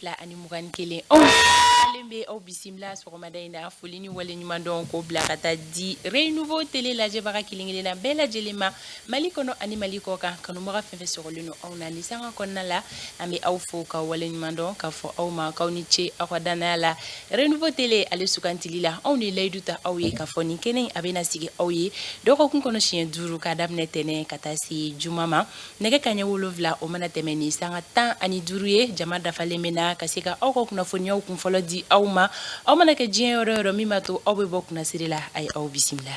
2021. Anw bɛ aw bisimila sɔgɔmada in na, foli ni waleɲuman dɔn k'o bila ka taa di Renouveau Télé lajɛbaga kelen-kelenna bɛɛ lajɛlen ma, Mali kɔnɔ ani Mali kɔ kan. Kanubaga fɛn fɛn sɔgɔlen don anw na ni sanga kɔnɔna la, an bɛ aw fo ka waleɲuman dɔn k'a fɔ aw ma k'aw ni ce aw ka danaya la Renouveau Télé ale sugantili la. Anw de layidu ta aw ye k'a fɔ nin kɛnɛ a bɛna sigi aw ye dɔgɔkun kɔnɔ siɲɛ 5, k'a daminɛ tɛnɛn ka taa se juma ma, nɛgɛ kaɲɛ 7 o mana tɛmɛ ni sanga 15 ye. Jama dafalen bɛ na ka se ka aw ka kunnafoniyaw kunfɔlɔ di aw ma, aw mana kɛ diɲɛ yɔrɔ yɔrɔ, min b'a to aw bɛ bɔ kunnasiri la. A ye aw bisimila.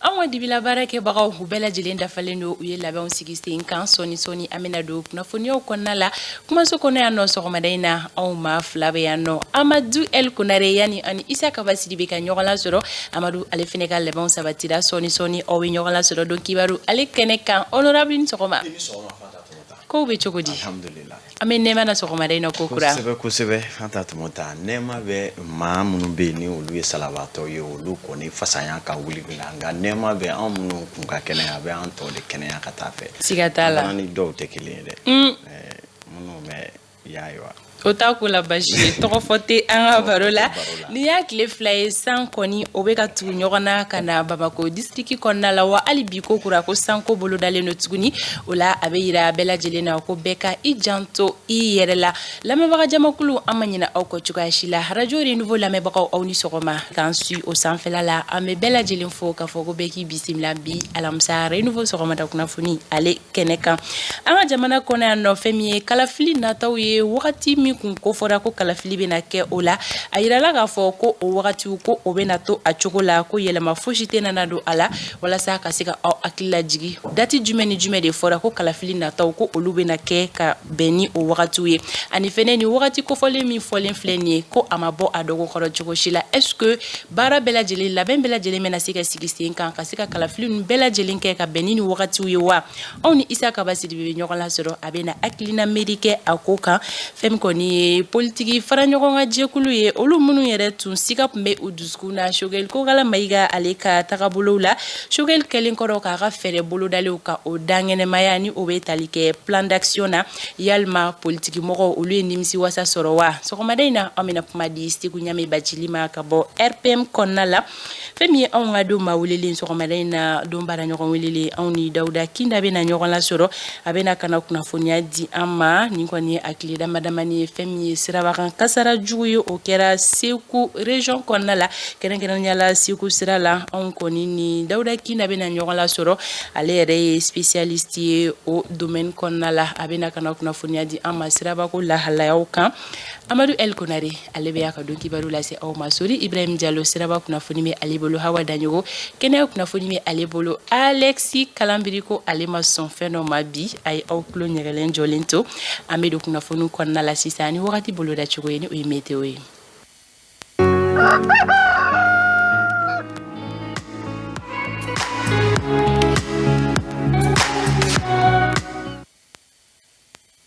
Anw ka dibila baarakɛbagaw, u bɛɛ lajɛlen dafalen don, u ye labɛnw sigi sen kan. Sɔɔni sɔɔni an bɛna don kunnafoniyaw kɔnɔna la kumaso kɔnɔ yan nɔ. Sɔgɔmada in na, anw maa fila bɛ yan nɔ, Amadu El Konare yanni ani Isa Kaba Sidibe ka ɲɔgɔn lasɔrɔ. Amadu ale fana ka labɛnw sabatira. Sɔɔni sɔɔni aw bɛ ɲɔgɔn lasɔrɔ don kibaru ale kɛnɛ kan. Honorable, ni sɔgɔma. Kow bɛ cogo di? An bɛ nɛɛma na sɔgɔmada in na ko kura. Kosɛbɛ kosɛbɛ, Fanta Tɔmɔta. Nɛɛma bɛ maa minnu bɛ yen ni olu ye salabaatɔ ye, olu kɔni fasaya ka wuli la, nka nɛɛma bɛ anw minnu kun ka kɛnɛ, a bɛ an tɔ de kɛnɛya ka taa fɛ. Siga t'a la. Ni dɔw tɛ kelen ye dɛ, minnu bɛ y'a ye wa. O t'a ko la basi ye, tɔgɔ fɔ tɛ an ka baro la. Nin y'a tile 2 ye, san kɔni o bɛ ka tugu ɲɔgɔn na ka na Bamakɔ district kɔnɔna la wa. Hali bi ko kura ko sanko bolodalen don tuguni. O la, a bɛ yira bɛɛ lajɛlen na ko bɛɛ ka i janto i yɛrɛ la. Lamɛnbaga jamakulu, an ma ɲinɛ aw kɔ cogoya si la. Radio Renouveau lamɛnbagaw, aw ni sɔgɔma. K'an su o sanfɛla la, an bɛ bɛɛ lajɛlen fo k'a fɔ ko bɛɛ k'i bisimila bi alamisa Renouveau sɔgɔmada kunnafoni ale kɛnɛ kan. An ka jamana kɔnɔ yan nɔ, fɛn min ye kalafili nataw ye, wagati min kun ko fɔra ko kalafili bɛna kɛ, o la a yirala k'a fɔ ko o wagatiw ko o bɛna to a cogo la, ko yɛlɛma fosi tɛna don a la. Walasa ka se ka aw hakili lajigi, date jumɛn ni jumɛn de fɔra ko kalafili nataw ko olu bɛna kɛ ka bɛn ni o wagatiw ye? Ani fɛnɛ, ni wagati kofɔlen min fɔlen filɛ nin ye, ko a ma bɔ a dɔgɔ kɔrɔ cogo si la, est ce que baara bɛɛ lajɛlen, labɛn bɛɛ lajɛlen bɛna se ka sigi sen kan ka se ka kalafili ninnu bɛɛ lajɛlen kɛ ka bɛn ni nin wagatiw ye wa? Anw ni Isa Kaba Sidibe bɛ ɲɔgɔn lasɔrɔ, a bɛna hakilina miiri kɛ a ko kan. Fɛn min kɔni ye politiki fara ɲɔgɔn kan jɛkulu ye, olu minnu yɛrɛ tun siga tun bɛ u dusukun na Choguel Kokala Mayiga ale ka tagabolow la, Choguel kɛlen kɔrɔ k'a ka fɛɛrɛ bolodalenw ka o dankɛnɛmaya, ni o bɛ tali kɛ plan d'action na, yalima politiki mɔgɔw olu ye nimisi wasa sɔrɔ wa? Sɔgɔmada in na, an bɛna kuma di Segu Ɲame Bacili ma ka bɔ RPM kɔnɔna la. Fɛn min ye anw ka don maa welelen sɔgɔmada in na, don baara ɲɔgɔn welelen, anw ni Dawuda Kinda bɛna ɲɔgɔn lasɔrɔ, a bɛna ka na kunnafoniya di an ma. Nin kɔni ye a tile dama damani ye, fɛn min ye sirabakan kasara jugu ye, o kɛra Segu région kɔnɔna la, kɛrɛnkɛrɛnnenya la Segu sira la. Anw kɔni ni Dawuda Kinda bɛna ɲɔgɔn lasɔrɔ, ale yɛrɛ ye spécialiste ye o domaine kɔnɔna la, a bɛna ka na kunnafoniya di an ma sirabako lahalayaw kan. Amadu El Konare ale bɛ y'a ka don kibaru lase aw ma. Sori Ibrahim Jalo, siraba kunnafoni bɛ ale bolo. Hawa Daɲogo, kɛnɛya kunnafoni bɛ ale bolo. Alexis Kalambiri ko ale ma sɔn fɛn dɔ ma bi, a ye aw tulo ɲɛgɛlen jɔlen to. An bɛ don kunnafoni kɔnɔna la sisan ni wagati boloda cogo ye, ni o ye météo ye.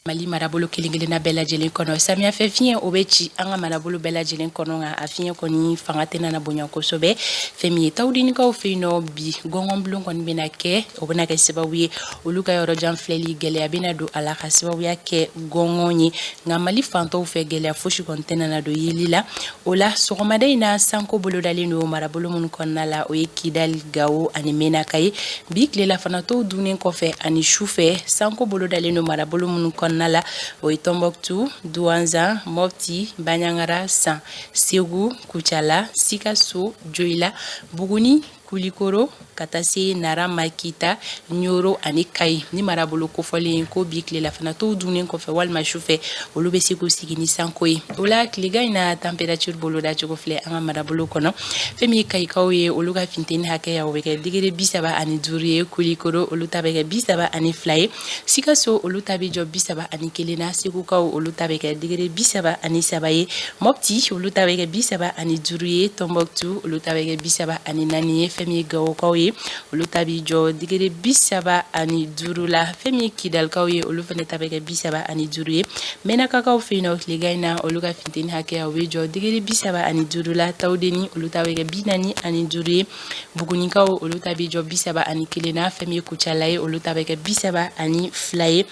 Mali marabolo kelen-kelenna bɛɛ lajɛlen kɔnɔ, samiyɛfɛ fiɲɛ o bɛ ci an ka marabolo bɛɛ lajɛlen kɔnɔ, nka a fiɲɛ kɔni fanga tɛna na bonya kosɛbɛ. Fɛn min ye Tawudinikaw fɛ yen nɔ, bi gɔngɔnbulon kɔni bɛna kɛ, o bɛna kɛ sababu ye olu ka yɔrɔjan filɛli gɛlɛya bɛna don a la ka sababuya kɛ gɔngɔn ye. Nka Mali fantɔw fɛ, gɛlɛya fosi kɔni tɛna na don yeli la. O la, sɔgɔmada in na, sanko bolodalen don marabolo minnu kɔnɔna la, o ye Kidali, Gawo ani Menaka ye. Bi tilelafana tow dunnen kɔfɛ ani su fɛ, sanko bolodalen don marabolo minnu kɔnɔna la, o ye Tɔnbɔkutu, Duwanzan, Mɔpti, Banjagara, San, Segu, Kucala, Sikaso, Joyila, Buguni, Kulikoro, ka taa se Nara, Makita, Ɲoro ani Kayi. Ni marabolo kofɔlen ko bi tilelafana tow dunnen kɔfɛ walima su fɛ, olu bɛ se k'u sigi ni sanko ye. O la, tilegan in na, température boloda cogo filɛ an ka marabolo kɔnɔ. Fɛn min ye Kayikaw ye, olu ka funteni hakɛya o bɛ kɛ degré 35 ye. Kulikoro, olu ta bɛ kɛ 32 ye. Sikaso, olu ta bɛ jɔ 31 na. Segukaw, olu ta bɛ kɛ degré 33 ye. Mɔpti, olu ta bɛ kɛ 35 ye. Tɔnbɔkutu, olu ta bɛ kɛ 34 ye. Fɛn Fɛn min ye Gawokaw ye, olu ta b'i jɔ degré 35 la. Fɛn min ye Kidalikaw ye, olu fana ta bɛ kɛ 35 ye. Mɛnakakaw fɛ yen nɔ, tilegan in na, olu ka funteni hakɛya o bɛ jɔ degré 35 la. Tawudeni, olu ta bɛ kɛ 45 ye. Bugunikaw, olu ta bɛ jɔ 31 na. Fɛn min ye Kucala ye, olu ta bɛ kɛ 32 ye.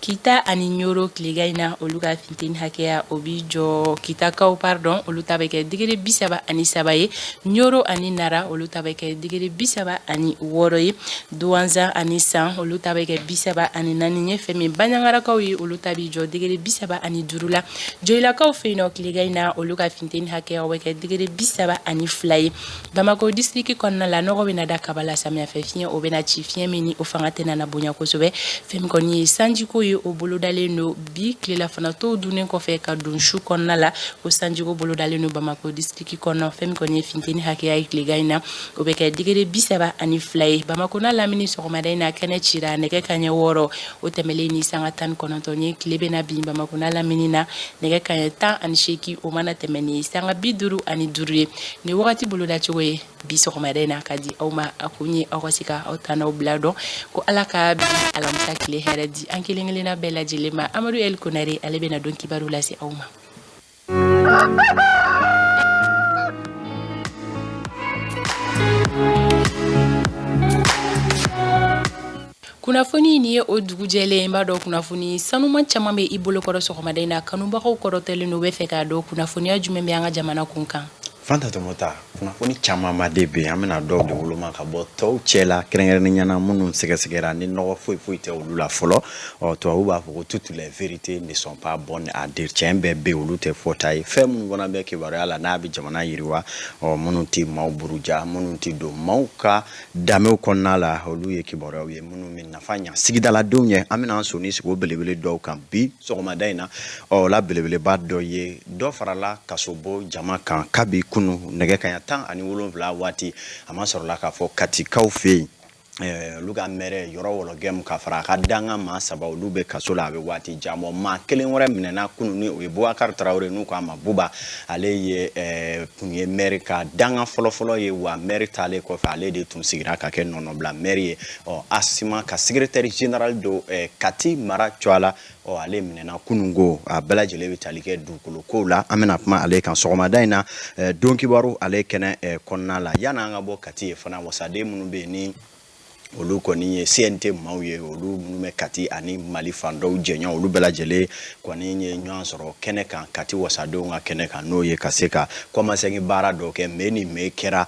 Kita ani Ɲoro, tilegan in na, olu ka funteni hakɛya o bɛ jɔ, Kitakaw pardon, olu ta bɛ kɛ degré 33 ye. Ɲoro ani Nara, olu ta bɛ kɛ degré 36 ye. Duwanzan ani San, olu ta bɛ kɛ 34 ye. Fɛn min Baɲangarakaw ye, olu ta bɛ jɔ degré 35 la. Joyilakaw fɛ yen nɔ, tilegan in na, olu ka funteni hakɛya o bɛ kɛ degré 32 ye. Bamakɔ district kɔnɔna la, nɔgɔ bɛna da kaba la. Samiyɛfɛ fiɲɛ o bɛna ci, fiɲɛ min ni o fanga tɛna na bonya kosɛbɛ. Fɛn min kɔni ye sanjiko ye, o bolodalen don bi tilelafana tow dunnen kɔfɛ ka don su kɔnɔna la, ko sanjiko bolodalen don Bamakɔ district kɔnɔ. Fɛn min kɔni ye funteni hakɛya ye tilegan in na, o bɛ kɛ degré 32 ye. Bamakɔ n'a lamini, sɔgɔmada in na, kɛnɛ cira nɛgɛ kaɲɛ 6, o tɛmɛlen ni sanga 19 ye. Tile bɛna bin Bamakɔ n'a lamini na nɛgɛ kaɲɛ 18, o mana tɛmɛ ni sanga 55 ye. Ni wagati bolodacogo ye bi sɔgɔmada in na ka di aw ma, a kun ye aw ka se ka aw ta n'aw bila dɔn. Ko Ala ka bi alamisa tile hɛrɛ di an kelen kelenna bɛɛ lajɛlen ma. Amadu El Konare, ale bɛna don kibaru lase aw ma. Kunnafoni nin ye o dugu jɛlen. N b'a dɔn kunnafoni sanuman caman bɛ i bolokɔrɔ sɔgɔmada in na. Kanubagaw kɔrɔtɛlen don, u bɛ fɛ k'a dɔn kunnafoniya jumɛn bɛ an ka jamana kun kan. Fanta Tɔmɔta, kunnafoni camanba de bɛ yen. An bɛna dɔw de woloma ka bɔ tɔw cɛ la, kɛrɛnkɛrɛnnenya na minnu sɛgɛsɛgɛra ni nɔgɔ foyi foyi tɛ olu la fɔlɔ. Ɔ, tubabu b'a fɔ ko toutes les vérités ne sont pas bonnes à dire. Tiɲɛ bɛɛ bɛ yen, olu tɛ fɔta ye. Fɛn minnu fana bɛ kibaruya la n'a bɛ jamana yiriwa, ɔ, minnu tɛ maaw buruja, minnu tɛ don maaw ka danbew kɔnɔna la, olu ye kibaruyaw ye minnu bɛ nafa ɲa sigidaladenw ye. An bɛna an sɔnni sigi o belebele dɔw kan bi sɔgɔmada in na. Ɔ, la belebeleba dɔ ye dɔ farala kasobon jama kan kabi kunu nɛgɛ kaɲa 17 waati. A ma sɔrɔla k'a fɔ Katikaw fɛ yen, olu ka mɛrɛ Yɔrɔ Wɔlɔgɛmu ka fara a ka danga maa saba, olu bɛ kaso la a bɛ waati jan bɔ. Maa kelen wɛrɛ minɛna kunu, ni o ye Bubakari Tarawele, n'u k'a ma Buba. Ale ye tun ye mɛri ka danga fɔlɔfɔlɔ ye, wa mɛri taalen kɔfɛ, ale de tun sigira ka kɛ nɔnɔbila mɛri ye. Ɔ, ASMA ka secrétaire général don Kati mara cogoya la. Ɔ, ale minɛna kununko. A bɛɛ lajɛlen bɛ tali kɛ dugukolo kow la. An bɛna kuma ale kan sɔgɔmada in na don kibaru ale kɛnɛ kɔnɔna la. Yanni an ka bɔ Kati ye fana, wasaden minnu bɛ yen ni olu kɔni ye CNT maaw ye, olu minnu bɛ Kati ani Mali fan dɔw jɛɲɔgɔn, olu bɛɛ lajɛlen kɔni ye ɲɔgɔn sɔrɔ kɛnɛ kan, Kati wasadenw ka kɛnɛ kan, n'o ye ka se ka kɔmasegin baara dɔw kɛ. Mais ni mais kɛra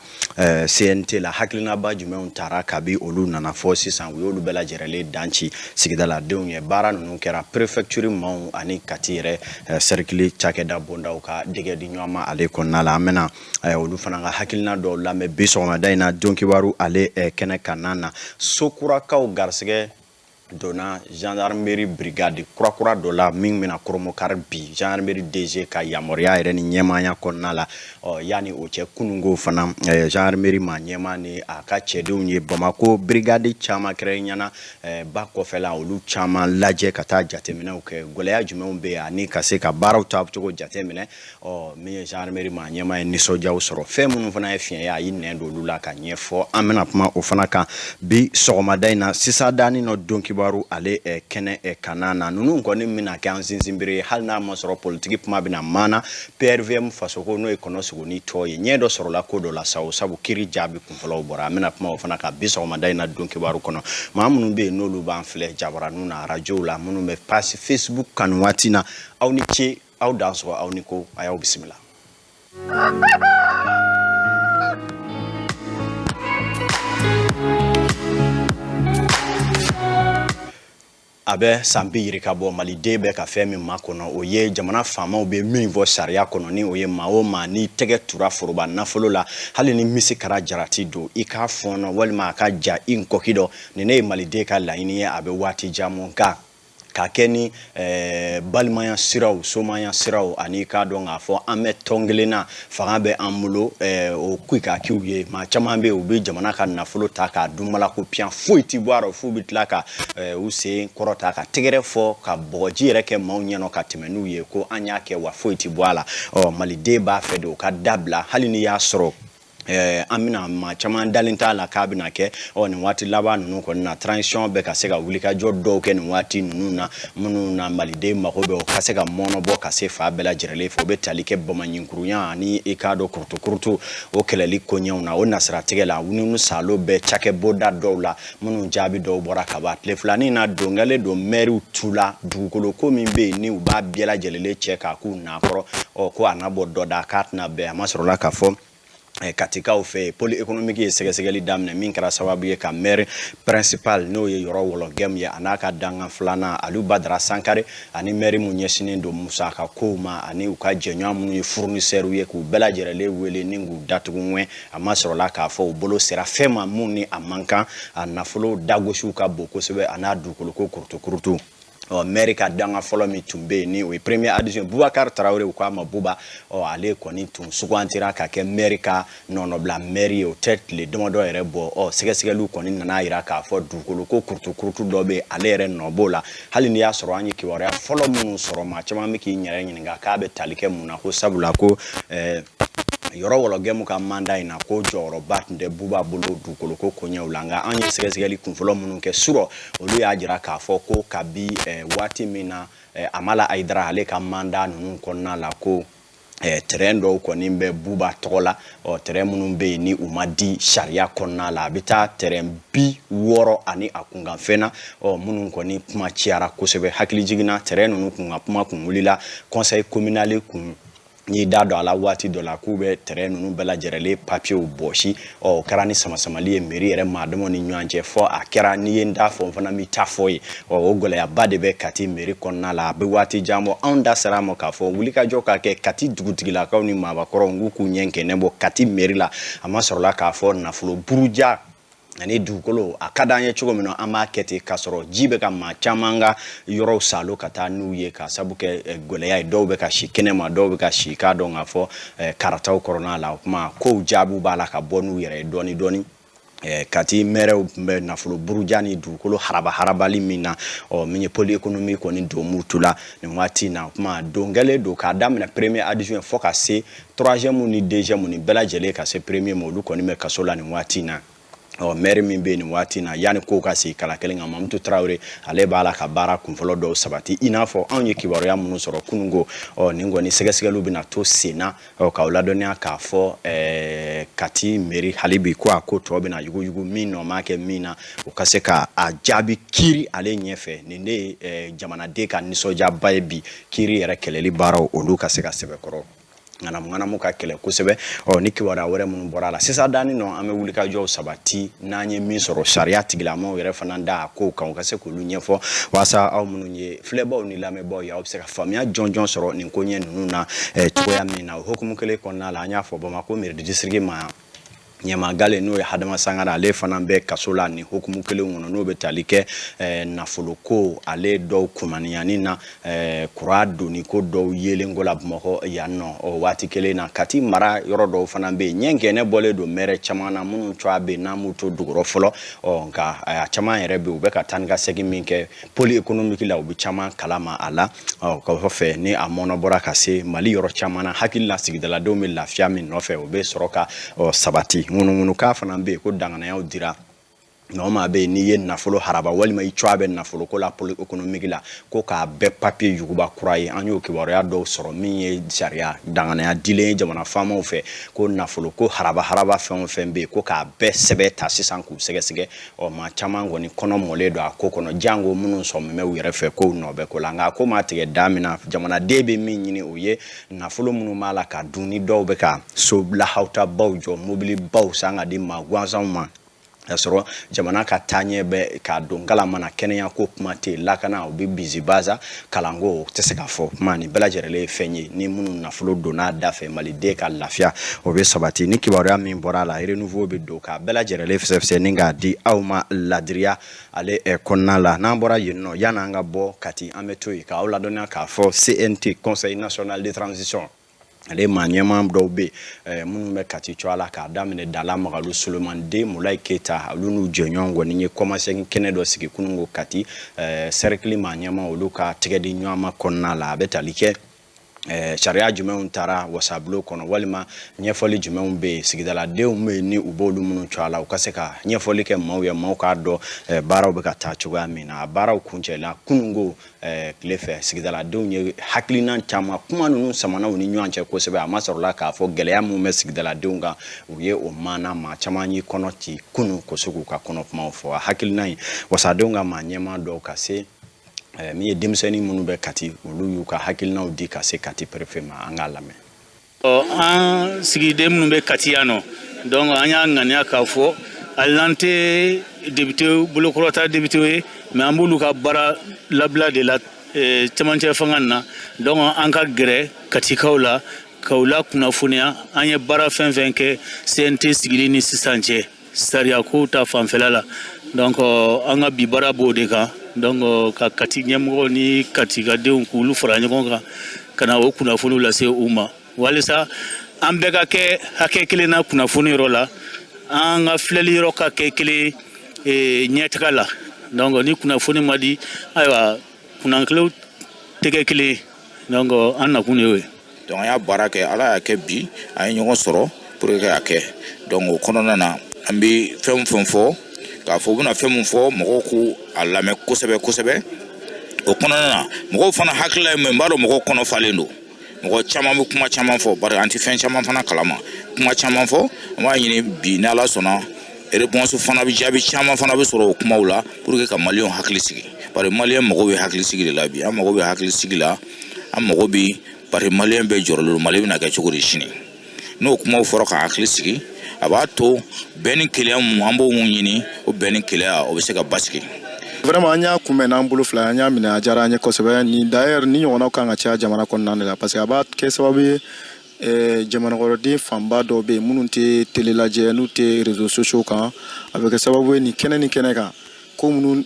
CNT la, hakilinaba jumɛnw taara kabi olu nana fɔ sisan, u y'olu bɛɛ lajɛlen dan ci sigidaladenw ye. Baara ninnu kɛra préfecture maaw ani Kati yɛrɛ cercle cakɛda bondaw ka dɛgɛ di ɲɔgɔn ma ale kɔnɔna la. An bɛna olu fana ka hakilina dɔw lamɛn bi sɔgɔmada in na don kibaru ale kɛnɛ kan na. Sokurakaw garisɛgɛ donna gendarmerie brigade kurakura dɔ la min bɛna koromokari bi, gendarmerie DG ka yamaruya yɛrɛ ni ɲɛmaaya kɔnɔna la. Ɔ, yanni o cɛ, kununko fana, gendarmerie maa ɲɛmaa ni a ka cɛdenw ye Bamako brigade caman kɛrɛnkɛrɛnnenya ba kɔfɛla, olu caman lajɛ ka taa jateminɛw kɛ, gɛlɛya jumɛnw bɛ yen ani ka se ka baaraw taacogo jateminɛ. Ɔ, min ye gendarmerie maa ɲɛmaa ye, nisɔndiyaw sɔrɔ. Fɛn minnu fana ye fiɲɛ ye, a y'i nɛn don olu la ka ɲɛfɔ. An bɛna kuma o fana kan bi sɔgɔmada in na. Sisan danni nɔ don kibaru ale kɛnɛ kana na, ninnu kɔni bɛna kɛ an sinsinbere ye, hali n'a ma sɔrɔ politiki kuma bɛna maana. PRVM fasoko, n'o ye kɔnɔ sogoni tɔ ye, ɲɛ dɔ sɔrɔla ko dɔ la sa o, sabu kiri jaabi kunfɔlɔw bɔra. An bɛna kuma o fana kan bi sɔgɔmada in na don kibaru kɔnɔ. Maa minnu bɛ yen n'olu b'an filɛ jabaraninw na, arajow la, minnu bɛ page Facebook kan nin waati na, aw ni ce, aw dan sɔgɔ, aw ni ko, a y'aw bisimila. A bɛ san bi yirika bɔ, maliden bɛ ka fɛn min makɔnɔ, o ye jamana faamaw bɛ min fɔ sariya kɔnɔ, ni o ye maa o maa n'i tɛgɛ tura foroba nafolo la, hali ni misi kara jarati don, i k'a fɔɔnɔ walima a ka ja i nkɔki dɔ. Nin ne ye maliden ka laɲini ye a bɛ waati jan mɔ, nka ka kɛ ni balimaya siraw, somaya siraw, ani k'a dɔn k'a fɔ an bɛ tɔn kelen na, fanga bɛ an bolo, o kuikakiw ye. Maa caman bɛ yen, u bɛ jamana ka nafolo ta k'a dunbala ko piyan, foyi ti bɔ a rɔ, f'u bɛ tila ka u sen kɔrɔta ka tɛgɛrɛ fɔ ka bɔgɔji yɛrɛ kɛ maaw ɲɛnɔ ka tɛmɛ n'u ye ko an y'a kɛ, wa foyi ti bɔ a la. Ɔ, maliden b'a fɛ de o ka dabila, hali n'i y'a sɔrɔ An bɛna maa caman dalen t'a la k'a bɛna kɛ. Ɔ, nin waati laban ninnu kɔni na, transition bɛ ka se ka wulikajɔ dɔw kɛ nin waati ninnu na, minnu na maliden mago bɛ o ka se ka mɔnɔbɔ ka se fa bɛɛ lajɛlen fɛ. O bɛ tali kɛ bamaɲinkurunya ani i k'a dɔn kurutukurutu, o kɛlɛli koɲɛw na. O nasiratigɛ la, ŋunuŋunu salo bɛ cakɛbonda dɔw la minnu jaabi dɔw bɔra ka ban tile filanin na. Dongalen don mɛriw tu la, dugukolo ko min bɛ yen ni u b'a bɛɛ lajɛlen cɛ k'a k'u nakɔrɔ. Ɔ, ko a na bɔ dɔ da k'a tɛna bɛn. A ma sɔrɔla k'a fɔ Katikaw fɛ yen, pôle économique ye sɛgɛsɛgɛli daminɛ min kɛra sababu ye ka maire principal, n'o ye Yɔrɔ Wɔlɔgɛmu ye, a n'a ka dankan filanan Aliou Badara Sankare, ani maire mun ɲɛsinnen don musaka kow ma, ani u ka jɛɲɔgɔn minnu ye fournisseurs ye, k'u bɛɛ lajɛlen wele ni k'u datugu ŋɛn. A ma sɔrɔla k'a fɔ u bolo sera fɛn ma mun ni a man kan, a nafolo dagosiw ka bon kosɛbɛ, a n'a dugukolo ko kurutukurutu. Ɔ, maire ka danga fɔlɔ min tun bɛ yen, ni o ye premier adjoint Bubakari Tarawele, u k'a ma Buba, ɔ, ale kɔni tun sugantira ka kɛ maire ka nɔnɔbila maire ye. O tɛ tile damadɔ yɛrɛ bɔ. Ɔ, sɛgɛsɛgɛliw kɔni nana yira k'a fɔ dugukolo ko kurutukurutu dɔ bɛ, ale yɛrɛ nɔ b'o la. Hali n'i y'a sɔrɔ an ye kibaruya fɔlɔ minnu sɔrɔ, maa caman bɛ k'i yɛrɛ ɲininka k'a bɛ tali kɛ mun na, ko sabula ko Yɔrɔ Wɔlɔgɛmu ka mandat in na, ko jɔyɔrɔba tun tɛ Buba bolo dugukolo ko koɲɛw la. Nka an ye sɛgɛsɛgɛli kunfɔlɔ minnu kɛ surɔ, olu y'a jira k'a fɔ ko kabi waati min na Amala Ayidara ale ka mandat ninnu kɔnɔna la, ko terrain dɔw kɔni bɛ Buba tɔgɔ la. Ɔ, terrain minnu bɛ yen ni u ma di sariya kɔnɔna la, a bɛ taa terrain 60 ani a kunkanfɛn na. Ɔ, minnu kɔni kuma cayara kosɛbɛ, hakili jiginna terrain ninnu kun ka kuma kun wulila conseil communal kun n'i da don a la waati dɔ la k'u bɛ terrain ninnu bɛɛ lajɛlen papiyew bɔsi. Ɔ, o kɛra ni samasamali ye mairie yɛrɛ maadamaw ni ɲɔgɔn cɛ, fɔ a kɛra n'i ye n da fɔ, n fana b'i ta fɔ ye. Ɔ, o gɛlɛyaba de bɛ Kati mairie kɔnɔna la, a bɛ waati jan bɔ. Anw da sera a ma k'a fɔ wulikajɔ ka kɛ Kati dugutigilakaw ni maabakɔrɔw k'u k'u ɲɛ kɛnɛ bɔ Kati mairie la. A ma sɔrɔla k'a fɔ nafolo buruja ani dugukolo a ka d'an ye cogo min na, an b'a kɛ ten, k'a sɔrɔ ji bɛ ka maa caman ka yɔrɔw salo ka taa n'u ye, ka sabu kɛ gɛlɛya ye. Dɔw bɛ ka si kɛnɛma, dɔw bɛ ka si k'a dɔn k'a fɔ karataw kɔnɔna la. O kuma kow jaabiw b'a la ka bɔ n'u yɛrɛ ye dɔɔni dɔɔni. Kati mɛrɛw tun bɛ nafolo buruja ni dugukolo haraba harabali min na, ɔ, min ye pôle économique kɔni don mutu la nin waati in na. O kuma don kɛlen don k'a daminɛ premier adjoint fo ka se troisième ni deuxième ni bɛɛ lajɛlen ka se premier ma, olu kɔni bɛ kaso la nin waati in na. Ɔ, maire min bɛ yen nin waati in na, yanni kow ka sigi kala kelen kan, Mamutu Tarawele, ale b'a la ka baara kunfɔlɔ dɔw sabati, i n'a fɔ anw ye kibaruya minnu sɔrɔ kununko. Ɔ, nin kɔni sɛgɛsɛgɛliw bɛna to sen na. Ɔ, k'aw ladɔnniya k'a fɔ Kati mairie, hali bi ko a ko tɔ bɛna yuguyugu, min nɔ ma kɛ min na, o ka se ka a jaabi kiiri ale ɲɛfɛ. Nin de ye jamanaden ka nisɔndiyaba ye bi, kiiri yɛrɛ kɛlɛli baaraw olu ka se ka sɛbɛkɔrɔ ŋanamu ŋanamu ka kɛlɛ kosɛbɛ. Ɔ, ni kibaruya wɛrɛ minnu bɔra a la sisan danni nɔ, an bɛ wulikajɔw sabati n'an ye min sɔrɔ sariya tigilamɔgɔw yɛrɛ fana da a kow kan, u ka se k'olu ɲɛfɔ, walasa aw minnu ye filɛbaw ni lamɛnbaw ye, aw bɛ se ka faamuya jɔnjɔn sɔrɔ nin koɲɛ ninnu na cogoya min na. O hukumu kelen kɔnɔna la, an y'a fɔ Bamakɔ mairie district ma ɲɛmagale, n'o ye Hadama Sangare, ale fana bɛ kaso la nin hukumu kelen kɔnɔ, n'o bɛ tali kɛ nafoloko ale dɔw kumaniyani na, kura donni ko dɔw yelenko la Bamakɔ yan nɔ. O waati kelen na, Kati mara yɔrɔ dɔw fana bɛ yen, ɲɛ gɛnɛ bɔlen don mɛrɛ caman na minnu cogoya bɛ yen n'an m'u to dugukɔrɔ fɔlɔ. Ɔ, nka a caman yɛrɛ bɛ yen, u bɛ ka taa ni ka segin min kɛ pôle économique la, u bɛ caman kalama a la. Ɔ, kɔfɛ ni a mɔnɔ bɔra ka se Mali yɔrɔ caman na, hakili la sigidaladenw bɛ lafiya min nɔfɛ, o bɛ sɔrɔ ka ɔ sabati. Ŋunuŋunukan fana bɛ yen ko danganayaw dira maa o maa bɛ yen n'i ye nafolo haraba walima i cogoya bɛ nafolo ko la pôle économique la, ko k'a bɛɛ papiye yuguba kura ye. An y'o kibaruya dɔw sɔrɔ min ye sariya danganaya dilen ye jamana faamaw fɛ, ko nafolo ko haraba haraba fɛn o fɛn bɛ yen, ko k'a bɛɛ sɛbɛn ta sisan k'u sɛgɛsɛgɛ. Ɔ, maa caman kɔni kɔnɔ mɔlen don a ko kɔnɔ, jango minnu sɔmin bɛ u yɛrɛ fɛ kow nɔ bɛ ko la. Nka a ko maa tigɛ da min na, jamanaden bɛ min ɲini, o ye nafolo minnu b'a la ka dun, ni dɔw bɛ ka so lahawutabaw jɔ, mobilibaw san ka di maa gansanw ma, k'a sɔrɔ jamana ka taaɲɛ bɛ k'a don kala mana, kɛnɛya ko kuma tɛ yen, lakana o bɛ bizibaza, kalanko o tɛ se ka fɔ kuma. Nin bɛɛ lajɛlen ye fɛn ye ni minnu nafolo donna a da fɛ, maliden ka lafiya o bɛ sabati. Ni kibaruya min bɔra a la, renouveau bɛ don k'a bɛɛ lajɛlen fɛsɛfɛsɛ ni k'a di aw ma ladiriya ale kɔnɔna la. N'an bɔra yen nɔ, yan'an ka bɔ Kati, an bɛ to yen k'aw ladɔnniya k'a fɔ CNT, Conseil national de transition, ale maa ɲɛmaa dɔw bɛ yen minnu bɛ Kati cogoya la, k'a daminɛ Dala Magalu Solomani den Mulayi Keyita, olu n'u jɛɲɔgɔn kɔni ye kɔmasegin kɛnɛ dɔ sigi kununko Kati cercle maa ɲɛmaa olu ka tɛgɛ di ɲɔgɔn ma kɔnɔna la. A bɛ tali kɛ Sariya jumɛnw taara wasabulon kɔnɔ, walima ɲɛfɔli jumɛnw bɛ yen, sigidaladenw bɛ yen ni u b'olu minnu cogo la, u ka se ka ɲɛfɔli kɛ maaw ye, maaw k'a dɔn baaraw bɛ ka taa cogoya min na. A baaraw kuncɛla kununko tile fɛ. Sigidaladenw ye hakilina caman, kuma ninnu samanaw ni ɲɔgɔn cɛ kosɛbɛ. A ma sɔrɔla k'a fɔ gɛlɛya minnu bɛ sigidaladenw kan, u ye o maana. Maa caman y'i kɔnɔ ci kunun ko se k'u ka kɔnɔ kumaw fɔ. A hakilina in, wasadenw ka maa ɲɛmaa dɔw ka se min ye denmisɛnnin minnu bɛ Kati, olu y'u ka hakilinaw di ka se Kati préfet ma. An k'a lamɛn. An sigiden minnu bɛ Kati yan nɔ, donc an y'a ŋaniya k'a fɔ hali n'an tɛ député bolokɔrɔta député ye, mais an b'olu ka baara labila de la cɛmancɛ fanga na. Donc an ka gɛrɛ Katikaw la k'u la kunnafoniya an ye baara fɛn fɛn kɛ CNT sigili ni sisan cɛ, sariya kow ta fanfɛla la. Donc an ka bi baara b'o de kan. Donc ka Kati ɲɛmɔgɔ ni Katikadenw k'olu fara ɲɔgɔn kan ka na o kunnafoniw lase u ma, walisa an bɛɛ ka kɛ hakɛ kelen na kunnafoni yɔrɔ la, an ka filɛli yɔrɔ ka kɛ kelen ɲɛtaga la. Donc ni kunnafoni ma di, ayiwa, kunnafoniw tɛ kɛ kelen ye. Donc an nakun de y'o ye. Donc an y'a baara kɛ, Ala y'a kɛ bi an ye ɲɔgɔn sɔrɔ pour que k'a kɛ. Donc o kɔnɔna na, an bɛ fɛn fɛn fɔ k'a fɔ, u bɛna fɛn min fɔ, mɔgɔw k'u a lamɛn kosɛbɛ kosɛbɛ. O kɔnɔna na, mɔgɔw fana hakilila ye min ye, n b'a dɔn mɔgɔw kɔnɔ falen don. Mɔgɔ caman bɛ kuma caman fɔ, bari an tɛ fɛn caman fana kalama, kuma caman fɔ. An b'a ɲini bi, ni Ala sɔnna, réponse fana bɛ, jaabi caman fana bɛ sɔrɔ o kumaw la pour que ka Maliyɛnw hakili sigi, bari Maliyɛn mago bɛ hakili sigi de la bi. An mago bɛ hakili sigi la, an mago bɛ, bari Maliyɛn bɛɛ jɔrɔlen don Mali bɛna kɛ cogo di sini. N'o kumaw fɔra ka hakili sigi, a b'a to bɛn ni kelenya mun an b'o mun ɲini, o bɛn ni kelenya, o bɛ se ka basigi. Vraiment, an y'a kunbɛn n'an bolo fila, an y'a minɛ, a diyara an ye kosɛbɛ. Ni d'ailleurs ni ɲɔgɔnnaw kan ka caya jamana kɔnɔna de la, parce que a b'a kɛ sababu ye jamanakɔnɔden fanba dɔw bɛ yen minnu tɛ télé lajɛ, n'u tɛ réseaux sociaux kan, a bɛ kɛ sababu ye nin kɛnɛ ni kɛnɛ kan, ko minnu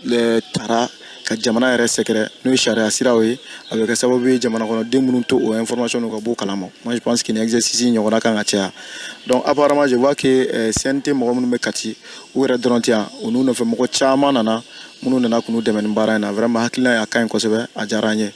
tara ka jamana yɛrɛ sɛgɛrɛ, n'o ye sariya siraw ye, a bɛ kɛ sababu ye jamana kɔnɔden minnu to o information ka b'o kalama. Moi, je pense que nin exercice ɲɔgɔnna kan ka caya. Donc apparemment, je vois que CNT mɔgɔ minnu bɛ Kati, u yɛrɛ dɔrɔn tɛ yan, u n'u nɔfɛ mɔgɔ caman nana, minnu nana k'u dɛmɛ nin baara in na. Vraiment, hakilina ye, a ka ɲi kosɛbɛ, a diyara an ye.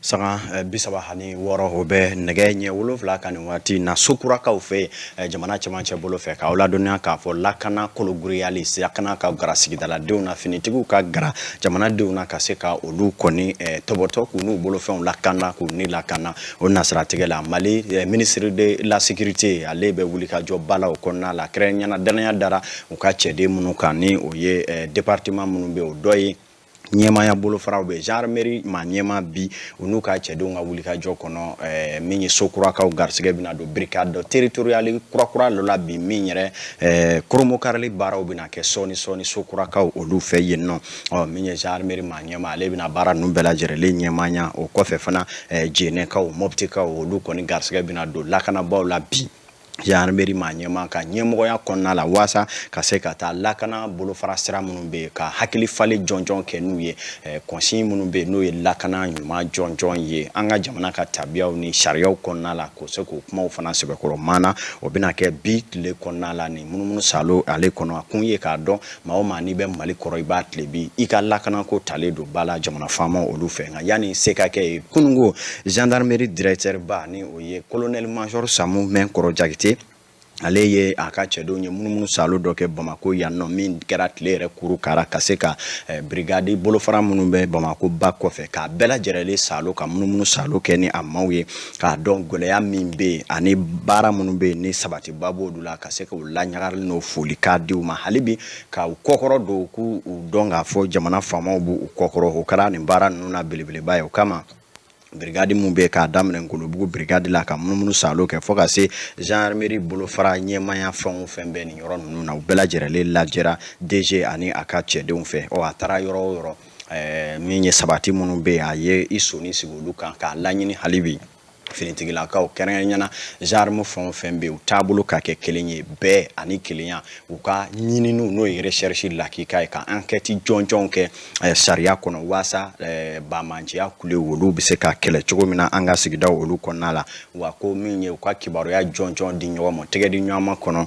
Sanga 36, o bɛ nɛgɛ ɲɛ 7 ka nin waati na Sokurakaw fɛ yen, jamana cɛmancɛ bolo fɛ, k'aw ladɔnniya k'a fɔ lakana kologiriyali, lakana ka gara sigidaladenw na, finitigiw ka gara jamanadenw na, ka se ka olu kɔni tɔbɔtɔ k'u n'u bolofɛnw lakana, k'u ni lakana. O nasiratigɛ la, Mali ministre de la Sécurité, ale bɛ wuli ka jɔ ba la o kɔnɔna la. Kɛrɛnkɛrɛnnenya, danaya dara u ka cɛden minnu kan, ni o ye département minnu bɛ yen, o dɔ ye ɲɛmaaya bolofaraw bɛ gendarmerie maa ɲɛmaa bi, u n'u ka cɛdenw ka wulikajɔ kɔnɔ, min ye Sokurakaw garisɛgɛ bɛna don brigade territoriale kurakura dɔ la bi, min yɛrɛ koromokarili baaraw bɛna kɛ sɔɔni sɔɔni Sokurakaw olu fɛ yen nɔ. Ɔ, min ye gendarmerie maa ɲɛmaa, ale bɛna baara ninnu bɛɛ lajɛlen ɲɛmaaya. O kɔfɛ fana, Jɛnɛkaw, Mɔptikaw, olu kɔni garisɛgɛ bɛna don lakanabaaw la bi, gendarmerie maa ɲɛmaa ka ɲɛmɔgɔya kɔnɔna la, waasa ka se ka taa lakana bolofara sira minnu bɛ yen, ka hakili falen jɔnjɔn kɛ n'u ye, consigne minnu bɛ yen, n'o ye lakana ɲuman jɔnjɔn ye an ka jamana ka tabiyaw ni sariyaw kɔnɔna la, k'o se k'o kumaw fana sɛbɛkɔrɔ maana. O bɛna kɛ bi tile kɔnɔna la nin munumunu salo ale kɔnɔ. A kun ye k'a dɔn maa o maa n'i bɛ Mali kɔrɔ, i b'a tile bi, i ka lakanako talen don ba la jamana faamaw olu fɛ. Nka yanni se ka kɛ yen, kununko gendarmerie directeur ba, ni o ye colonel major Samu Mɛnkɔrɔ Jakite, ale ye a ka cɛdenw ye munumunu salo dɔ kɛ Bamako yan nɔ, min kɛra tile yɛrɛ kuru kara, ka se ka brigade bolofara minnu bɛ Bamako ba kɔfɛ, k'a bɛɛ lajɛlen salo, ka munumunu salo kɛ ni a maaw ye, k'a dɔn gɛlɛya min bɛ yen ani baara minnu bɛ yen ni sabatiba b'olu la, ka se k'o laɲagali n'o foli k'a di u ma hali bi, ka u kɔkɔrɔ don, k'u dɔn k'a fɔ jamana faamaw b'u kɔkɔrɔ. O kɛra nin baara ninnu na belebeleba ye. O kama, brigade mun bɛ k'a daminɛ Ngolobugu brigade la, ka munumunu salo kɛ fo ka se gendarmerie bolofara ɲɛmaaya fɛn o fɛn bɛ nin yɔrɔ ninnu na, u bɛɛ lajɛlen lajɛra DG ani a ka cɛdenw fɛ. Ɔ, a taara yɔrɔ o yɔrɔ, min ye sabati minnu bɛ yen, a ye i sonni sigi olu kan, k'a laɲini hali bi finitigilakaw, kɛrɛnkɛrɛnnenya gendarme fɛn o fɛn bɛ yen, u taabolo ka kɛ kelen ye, bɛɛ ani kelenya, u ka ɲininiw, n'o ye recherche lakika ye, ka enquête jɔnjɔnw kɛ sariya kɔnɔ, waasa banbaanciya kule olu bɛ se ka kɛlɛ cogo min na an ka sigidaw olu kɔnɔna la. Wa ko min ye u ka kibaruya jɔnjɔn di ɲɔgɔn ma, tɛgɛ di ɲɔgɔn ma kɔnɔ.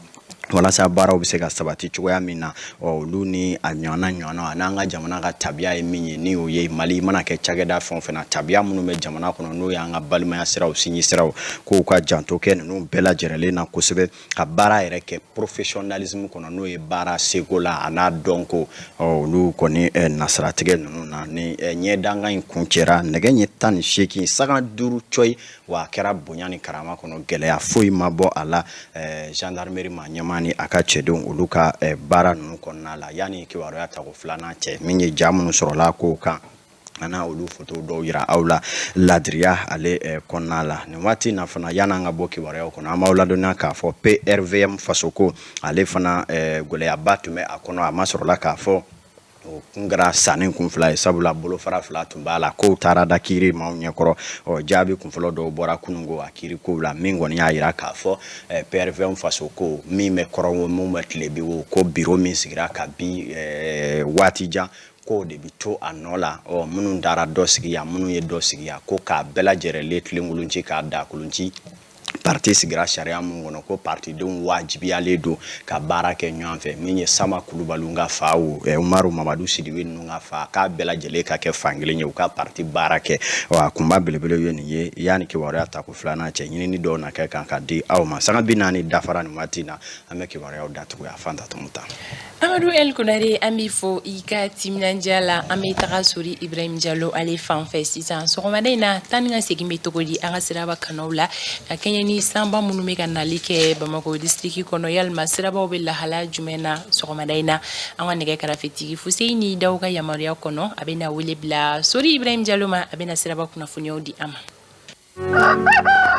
Walasa baaraw bɛ se ka sabati cogoya min na, ɔ, olu ni a ɲɔgɔnna ɲɔgɔnna, a n'an ka jamana ka tabiya ye min ye, ni o ye Mali mana kɛ cakɛda fɛn o fɛn na, tabiya minnu bɛ jamana kɔnɔ, n'o y'an ka balimaya siraw, sinji siraw, k'u ka janto kɛ ninnu bɛɛ lajɛlen na kosɛbɛ, ka baara yɛrɛ kɛ professionnalisme kɔnɔ, n'o ye baara seko la a n'a dɔnko. Ɔ, olu kɔni nasiratigɛ ninnu na, ni ɲɛdankan in kuncɛra nɛgɛ ɲɛ 18 sanga 5 cɔyi. Wa a kɛra bonya ni karama kɔnɔ, gɛlɛya foyi ma bɔ a la gendarmerie ma ɲɛmaa ni a ka cɛdenw, olu ka baara ninnu kɔnɔna la. Yanni kibaruya tako filanan cɛ, min ye ja minnu sɔrɔla kow kan, an na olu foto dɔw yira aw la ladiriya ale kɔnɔna la nin waati na fana. Yan'an ka bɔ kibaruyaw kɔnɔ, an b'aw ladɔnniya k'a fɔ PRVM Fasoko, ale fana, gɛlɛyaba tun bɛ a kɔnɔ. A ma sɔrɔla k'a fɔ o kun kɛra sanni kun fila ye, sabula bolofara fila tun b'a la. Kow taara da kiiri maaw ɲɛkɔrɔ. Ɔ, jaabi kunfɔlɔ dɔw bɔra kununko a kiiri kow la, min kɔni y'a yira k'a fɔ PRVM Faso ko min bɛ kɔrɔn wo, min bɛ tilebi wo, ko biro min sigira ka bi waati jan, k'o de bi to a nɔ la. Ɔ, minnu taara dɔ sigi yan, minnu ye dɔ sigi yan, ko k'a bɛɛ lajɛrɛlen tilenkolon ci k'a da kolon ci. Parti sigira sariya mun kɔnɔ, ko partidenw wajibiyalen don ka baara kɛ ɲɔgɔn fɛ, min ye Sama Kulubaliw ka fa wo, Umaru Mamadu Sidibe ninnu ka fa, k'a bɛɛ lajɛlen ka kɛ fankelen ye, u ka parti baara kɛ. A kunba belebele ye nin ye. Yanni kibaruya tako filanan cɛ, ɲinini dɔw na kɛ kan ka di aw ma. Sanga 40 dafara nin waati na, an bɛ kibaruyaw datugu yan. Fanta Tɔmɔ ta. Amadu El Konare, an b'i fo i ka timinandiya la. An bɛ taga Sori Ibrahim Jalo ale fan fɛ sisan. Sɔgɔmada in na, taa ni ka segin bɛ cogo di an ka siraba kanaw la, ka kɛɲɛ ni sanba minnu bɛ ka nali kɛ Bamakɔ district kɔnɔ? Yalima sirabaw bɛ lahala jumɛn na sɔgɔmada in na? An ka nɛgɛ karafetigi Fuseyini Daw ka yamaruya kɔnɔ, a bɛ na wele bila Sori Ibrahim Jalo ma, a bɛ na siraba kunnafoniyaw di an ma.